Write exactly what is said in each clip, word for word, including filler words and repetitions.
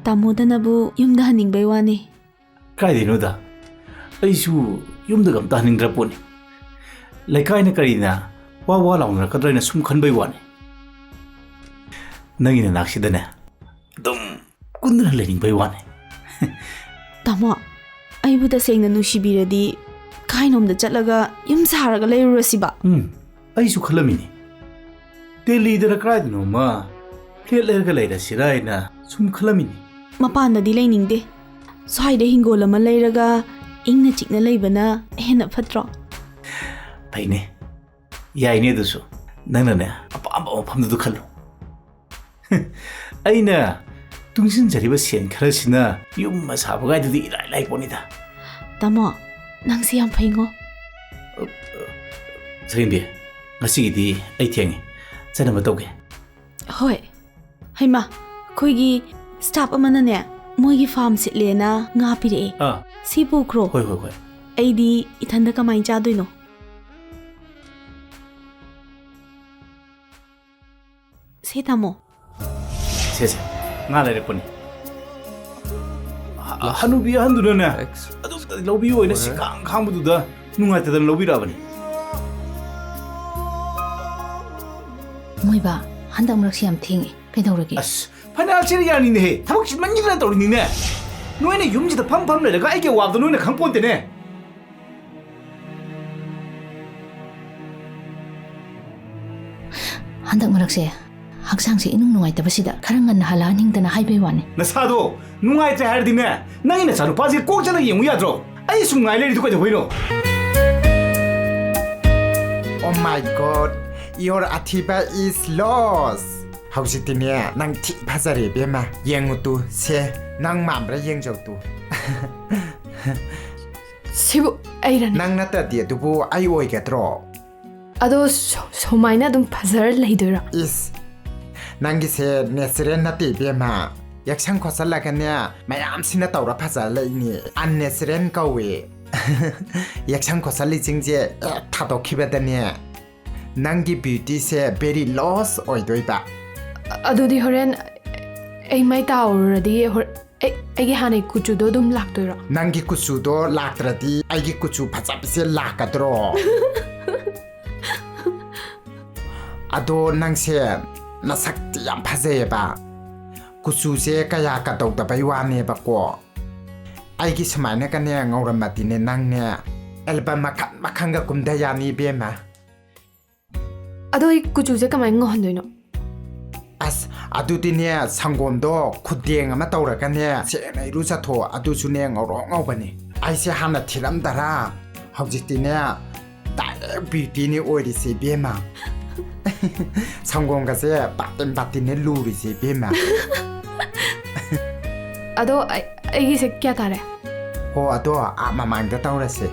ꯇꯥꯃꯣꯗꯅꯕꯨ ꯌꯨꯝꯗ ꯍꯟꯅꯤꯡꯕꯩ ꯋꯥꯅꯤ꯫ ꯀꯥꯏꯗꯩꯅꯣꯗ, ꯑꯩꯁꯨ ꯌꯨꯝꯗꯒ ꯑꯝꯇ ꯍꯟꯅꯤꯡꯗ꯭ꯔ ꯄꯣꯠꯅꯤ꯫ ꯂꯩꯀꯥꯏꯅ ꯀꯔꯤꯅ ꯋꯥ ꯋꯥ ꯂꯥꯎꯅꯔꯛꯀꯗ꯭ꯔꯥ ꯍꯥꯏꯅ ꯁꯨꯝ ꯈꯟꯕꯩ ꯋꯥꯅꯤ꯫ ꯅꯪꯒꯤ ꯅꯅꯥꯛꯁꯤꯗꯅꯦ ꯑꯗꯨꯝ ꯀꯨꯟꯗꯅ ꯂꯩꯅꯤꯡꯕꯩ ꯋꯥꯅꯤ꯫ ꯇꯥꯃꯣ, ꯑꯩꯕꯨ ꯇꯁꯦꯡꯅ ꯅꯨꯡꯁꯤꯕꯤꯔꯗꯤ ꯀꯥꯏꯅꯣꯝꯗ ꯆꯠꯂꯒ ꯌꯨꯝ ꯁꯥꯔꯒ ꯂꯩꯔꯨꯔꯁꯤꯕ꯫ ꯎꯝ, ꯑꯩꯁꯨ ꯈꯜꯂꯝꯃꯤꯅꯤ꯫ ꯗꯦꯜꯂꯤꯗꯔ ꯀꯗꯥꯏꯗꯅꯣꯃ ꯐ꯭ꯂꯦꯠ ꯂꯩꯔꯒ ꯂꯩꯔꯁꯤꯔꯥ ꯍꯥꯏꯅ ꯁꯨꯝ ꯈꯜꯂꯝꯃꯤꯅꯤ꯫ ꯃꯄꯥꯟꯗꯗꯤ ꯂꯩꯅꯤꯡꯗꯦ꯫ ꯁ꯭ꯋꯥꯏꯗ ꯍꯤꯡꯒꯣꯜ ꯑꯃ ꯂꯩꯔꯒ ꯏꯪꯅ ꯆꯤꯛꯅ ꯂꯩꯕꯅ ꯍꯦꯟꯅ ꯐꯠꯇ꯭ꯔꯣ? ꯐꯩꯅꯦ, ꯌꯥꯏꯅꯦ ꯑꯗꯨꯁꯨ꯫ ꯅꯪꯅꯅꯦ ꯑꯄꯥꯝꯕ ꯃꯐꯝꯗꯨꯗ ꯈꯜꯂꯨ꯫ ꯑꯩꯅ ꯇꯨꯡꯁꯤꯟꯖꯔꯤꯕ ꯁꯦꯟ ꯈꯔꯁꯤꯅ ꯌꯨꯝ ꯑꯃ ꯁꯥꯕꯒꯥꯏꯗꯨꯗꯤ ꯏꯔꯥꯏ ꯂꯥꯏ ꯄꯣꯠꯅꯤꯗ꯫ ꯇꯥꯃꯣ, ꯅꯪꯁꯦ ꯌꯥꯝ ꯐꯩꯉꯣ꯫ ꯁꯔꯦꯡꯕꯤ, ꯉꯁꯤꯒꯤꯗꯤ ꯑꯩ ꯊꯦꯡꯉꯦ, ꯆꯠꯅꯕ ꯇꯧꯒꯦ꯫ ꯍꯣꯏ꯫ ꯍꯩꯃꯥ, ꯑꯩꯈꯣꯏꯒꯤ ꯁ꯭ꯇꯥꯐ ꯑꯃꯅꯅꯦ ꯃꯣꯏꯒꯤ ꯐꯥꯔꯝ ꯁꯤꯠꯂꯦꯅ ꯉꯥ ꯄꯤꯔꯛꯑꯦ꯫ ꯑꯥ꯫ ꯁꯤ ꯄꯨꯈ꯭ꯔꯣ꯫ ꯍꯣꯏ, ꯍꯣꯏ, ꯍꯣꯏ꯫ ꯑꯩꯗꯤ ꯏꯊꯟꯗ ꯀꯃꯥꯏꯅ ꯆꯥꯗꯣꯏꯅꯣ? ꯁꯦ ꯇꯥꯃꯣ꯫ ꯁꯦ, ꯁꯦ, ꯉꯥ ꯂꯩꯔꯛꯄꯅꯤ꯫ ꯍ-, ꯍꯅꯨꯕꯤ ꯑꯍꯟꯗꯨꯅꯅꯦ ꯑꯗꯨꯝꯇꯗꯤ ꯂꯧꯕꯤꯌꯨ ꯍꯥꯏꯅ ꯁꯤꯈꯥꯡ ꯈꯥꯡꯕꯗꯨꯗ ꯅꯨꯡꯉꯥꯏꯇꯗꯅ ꯂꯧꯕꯤꯔꯛꯑꯕꯅꯤ꯫ ꯃꯣꯏꯕꯥ, ꯍꯟꯗꯛ ꯃꯔꯛꯁꯤ ꯌꯥꯝ ꯊꯦꯡꯉꯦ꯫ ꯀꯩꯗꯧꯔꯒꯦ? ꯑꯁ, ꯐꯥꯏꯅꯥꯟꯁꯤꯌꯦꯜ ꯌꯥꯔꯅꯤꯅꯦꯍꯦ꯫ ꯊꯕꯛ ꯆꯤꯟꯃꯟꯈꯤꯗꯅ ꯇꯧꯔꯤꯅꯤꯅꯦ꯫ ꯅꯣꯏꯅ ꯌꯨꯝꯁꯤꯗ ꯐꯝ ꯐꯝ ꯂꯩꯔꯒ ꯑꯩꯒꯤ ꯑꯋꯥꯕꯗꯣ ꯅꯣꯏꯅ ꯈꯪꯄꯣꯟꯇꯦꯅꯦ꯫ ꯍꯟꯗꯛ ꯃꯔꯛꯁꯦ ꯍꯛꯆꯥꯡꯁꯦ ꯏꯅꯨꯡ ꯅꯨꯡꯉꯥꯏꯇꯕꯁꯤꯗ ꯈꯔ ꯉꯟꯅ ꯍꯜꯂꯛꯍꯟꯅꯤꯡꯗꯅ ꯍꯥꯏꯕꯩ ꯋꯥꯅꯤ꯫ ꯅꯁꯥꯗꯣ ꯅꯨꯡꯉꯥꯏꯇ꯭ꯔꯦ ꯍꯥꯏꯔꯗꯤꯅꯦ, ꯅꯪꯒꯤ ꯅꯆꯥꯅꯨꯄꯥꯁꯦ ꯀꯣꯛ ꯆꯠꯂꯒ ꯌꯦꯡꯉꯨ ꯌꯥꯗ꯭ꯔꯣ? ꯑꯩ ꯁꯨꯝ ꯉꯥꯏ ꯂꯩꯔꯤꯗꯨ ꯀꯩꯗꯧꯕꯩꯅꯣ? Oh my God, your Athiba is lost. ꯍꯧꯖꯤꯛꯇꯤꯅꯦ ꯅꯪ ꯊꯤ ꯐꯖꯔꯦ ꯏꯕꯦꯝꯃ꯫ ꯌꯦꯡꯉꯨ ꯇꯨ, ꯁꯦ, ꯅꯪ ꯃꯥꯟꯕ꯭ꯔꯥ ꯌꯦꯡꯖꯧ ꯇꯨ꯫ ꯁꯤꯕꯨ ꯑꯩꯔꯅꯦ? ꯅꯪ ꯅꯠꯇ꯭ꯔꯗꯤ ꯑꯗꯨꯕꯨ ꯑꯩ ꯑꯣꯏꯒꯗ꯭ꯔꯣ? ꯑꯗꯣ ꯁꯨ-, ꯁꯨꯃꯥꯏꯅ ꯑꯗꯨꯝ ꯐꯖꯔ ꯂꯩꯗꯣꯏꯔꯣ? ꯏꯁ, ꯅꯪꯒꯤꯁꯦ natural ꯅꯠꯇꯦ ꯏꯕꯦꯝꯃ꯫ ꯌꯦꯛꯁꯟ ꯈꯣꯠꯆꯜꯂꯒꯅꯦ ꯃꯌꯥꯝꯁꯤꯅ ꯇꯧꯔ ꯐꯖꯔ ꯂꯩꯅꯤ꯫ Unnatural ꯀꯧꯋꯦ꯫ ꯌꯦꯛꯁꯟ ꯈꯣꯠꯆꯜꯂꯤꯁꯤꯡꯁꯦ ꯍꯦꯛ ꯊꯥꯗꯣꯛꯈꯤꯕꯗꯅꯦ ꯅꯪꯒꯤ beautyꯁꯦ very loss ꯑꯣꯏꯗꯣꯏꯕ꯫ ꯑ-, ꯑꯗꯨꯗꯤ ꯍꯣꯔꯦꯟ ꯑꯩ ꯃꯥꯏ ꯇꯥꯔꯨꯔꯗꯤ ꯍꯣꯔ-, ꯑꯩ, ꯑꯩꯒꯤ ꯍꯥꯟꯅꯩ ꯀꯨꯆꯨꯗꯣ ꯑꯗꯨꯝ ꯂꯥꯛꯇꯣꯏꯔꯣ? ꯅꯪꯒꯤ ꯀꯨꯆꯨꯗꯣ ꯂꯥꯛꯇ꯭ꯔꯗꯤ ꯑꯩꯒꯤ ꯀꯨꯆꯨ ꯐꯖꯕꯁꯦ ꯂꯥꯛꯀꯗ꯭ꯔꯣ? ꯑꯗꯣ ꯅꯪꯁꯦ ꯅꯁꯛꯇꯤ ꯌꯥꯝ ꯐꯖꯩꯌꯦꯕ, ꯀꯨꯆꯨꯁꯦ ꯀꯌꯥ ꯀꯗꯧꯗꯕꯩ ꯋꯥꯅꯦꯕꯀꯣ꯫ ꯑꯩꯒꯤ ꯁꯨꯃꯥꯏꯅꯒꯅꯦ ꯉꯧꯔꯝꯃꯗꯤꯅꯦ ꯅꯪꯅꯦ ꯑꯦꯜꯕꯝ ꯃꯈꯜ ꯃꯈꯜꯒ ꯀꯨꯝꯊ ꯌꯥꯅꯤ ꯏꯕꯦꯝꯃ꯫ ꯑꯗꯣ ꯑꯩ ꯀꯨꯆꯨꯁꯦ ꯀꯃꯥꯏꯅ ꯉꯧꯍꯟꯗꯣꯏꯅꯣ? ꯑꯁ, ꯑꯗꯨꯗꯤꯅꯦ, ꯁꯪꯒꯣꯝꯗꯣ ꯈꯨꯗꯦꯡ ꯑꯃ ꯇꯧꯔꯒꯅꯦ ꯁꯦꯡꯅ ꯏꯔꯨꯖꯊꯣꯛꯑꯣ, ꯑꯗꯨꯁꯨꯅꯦ ꯉꯧꯔꯣꯛ ꯉꯧꯕꯅꯤ꯫ ꯑꯩꯁꯦ ꯍꯥꯟꯅ ꯊꯤꯔꯝꯗꯔꯥ? ꯍꯧꯖꯤꯛꯇꯤꯅꯦ direct beautyꯅꯤ ꯑꯣꯏꯔꯤꯁꯦ ꯏꯕꯦꯝꯃ꯫ ꯁꯪꯒꯣꯝꯒꯁꯦ ꯕꯥꯇꯤꯟ ꯕꯥꯇꯤꯟꯅꯦ ꯂꯨꯔꯤꯁꯦ ꯏꯕꯦꯝꯃ꯫ ꯑꯗꯣ ꯑꯩ-, ꯑꯩꯒꯤꯁꯦ ꯀꯌꯥ ꯇꯥꯔꯦ? ꯍꯣ, ꯑꯗꯣ ꯑꯥ ꯃꯃꯥꯡꯗ ꯇꯧꯔꯁꯦ꯫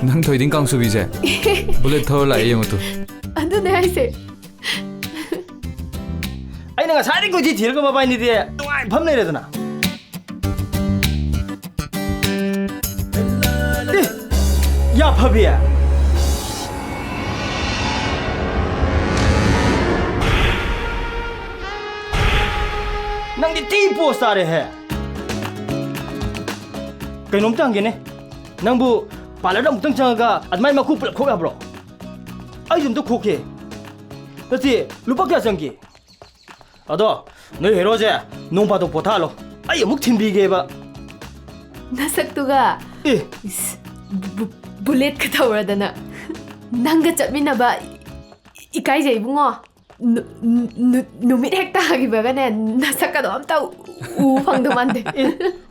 ꯅꯪ ꯊꯣꯏꯗꯤꯡ ꯀꯥꯡꯁꯨꯕꯤꯁꯦ ꯕꯨꯂꯦꯠ ꯊꯧꯔ ꯂꯥꯛꯑꯦ ꯌꯦꯡꯉꯨ ꯇꯨ꯫ ꯑꯗꯨꯅꯦ ꯍꯥꯏꯁꯦ꯫ ꯑꯩꯅ ꯉꯁꯥꯏꯗꯒꯤ ꯀꯣꯏꯊꯤ ꯊꯤꯔꯒ ꯃꯕꯥꯏꯅꯤꯗꯤ ꯅꯨꯡꯉꯥꯏ ꯐꯝ ꯂꯩꯔꯦꯗꯅ꯫ ꯑꯦ, ꯌꯥꯐꯕꯤ꯫ ꯅꯪꯗꯤ ꯊꯤ ꯄꯣꯁ ꯇꯥꯔꯦꯍꯦ꯫ ꯀꯩꯅꯣꯝꯇ ꯍꯪꯒꯦꯅꯦ, ꯅꯪꯕꯨ ꯄꯥꯔꯂꯔꯗ ꯑꯃꯨꯛꯇꯪ ꯆꯪꯉꯒ ꯑꯗꯨꯃꯥꯏꯅ ꯃꯈꯨ ꯄꯨꯂꯞ ꯈꯣꯛ ꯌꯥꯕ꯭ꯔꯣ? ꯑꯩꯁꯨ ꯑꯝꯇ ꯈꯣꯛꯀꯦ꯫ ꯅꯠꯇꯦ, ꯂꯨꯄꯥ ꯀꯌꯥ ꯆꯪꯒꯦ? ꯑꯗꯣ ꯅꯣꯏ ꯍꯦꯔꯣꯁꯦ ꯅꯣꯡ ꯐꯥꯗꯣꯛ ꯄꯣꯊꯥꯍꯜꯂꯣ, ꯑꯩ ꯑꯃꯨꯛ ꯊꯤꯟꯕꯤꯒꯦꯕ꯫ ꯅꯁꯛꯇꯨꯒ꯫ ꯑꯦ꯫ ꯏꯁ, ꯕꯨ-, ꯕꯨꯂꯦꯠꯀ ꯊꯧꯔꯗꯅ꯫ ꯅꯪꯒ ꯆꯠꯃꯤꯟꯅꯕ ꯏ-, ꯏꯀꯥꯏꯖꯩ ꯏꯕꯨꯡꯉꯣ꯫ ꯅꯨ-, ꯅꯨ-, ꯅꯨꯃꯤꯠ ꯍꯦꯛ ꯇꯥꯈꯤꯕꯒꯅꯦ ꯅꯁꯛꯀꯗꯣ ꯑꯝꯇ ꯎ ꯐꯪꯗꯧ ꯃꯥꯟꯗꯦ꯫ ꯑꯦ,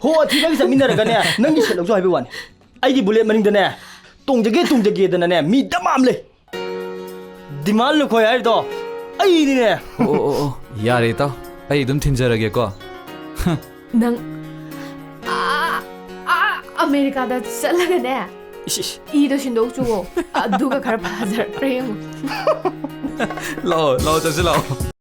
ꯍꯣ, ꯊꯤꯗꯒ ꯆꯠꯃꯤꯟꯅꯔꯒꯅꯦ ꯅꯪꯒꯤ ꯁꯦꯠ ꯂꯧꯖꯧ ꯍꯥꯏꯕꯩ ꯋꯥꯅꯤ꯫ ꯑꯩꯒꯤ ꯕꯨꯂꯦꯠ ꯃꯅꯤꯡꯗꯅꯦ ꯇꯣꯡꯖꯒꯦ ꯇꯣꯡꯖꯒꯦꯗꯅꯅꯦ ꯃꯤ ꯗꯃꯥ ꯑꯃ ꯂꯩ꯫ ꯗꯤꯃꯥꯟ ꯂꯨꯈꯣꯏ ꯍꯥꯏꯔꯤꯗꯣ ꯑꯩꯅꯤꯅꯦ꯫ ꯑꯣ, ꯑꯣ, ꯑꯣ, ꯑꯣ꯫ ꯌꯥꯔꯦ, ꯏꯇꯥꯎ꯫ ꯑꯩ ꯑꯗꯨꯝ ꯊꯤꯟꯖꯔꯒꯦꯀꯣ꯫ ꯅꯪ, ꯑꯥ, ꯑꯥ, ꯑꯃꯦꯔꯤꯀꯥꯗ ꯆꯠꯂꯒꯅꯦ, ꯏꯁ, ꯏꯁ. ꯏꯗꯣ ꯁꯤꯟꯗꯣꯛꯆꯨꯑꯣ꯫ ꯑꯗꯨꯒ ꯈꯔ ꯐꯖꯔꯛꯄ꯭ꯔꯥ ꯌꯦꯡꯉꯨ꯫ ꯂꯥꯛꯑꯣ, ꯂꯥꯛꯑꯣ, ꯆꯠꯁꯤ ꯂꯥꯛꯑꯣ.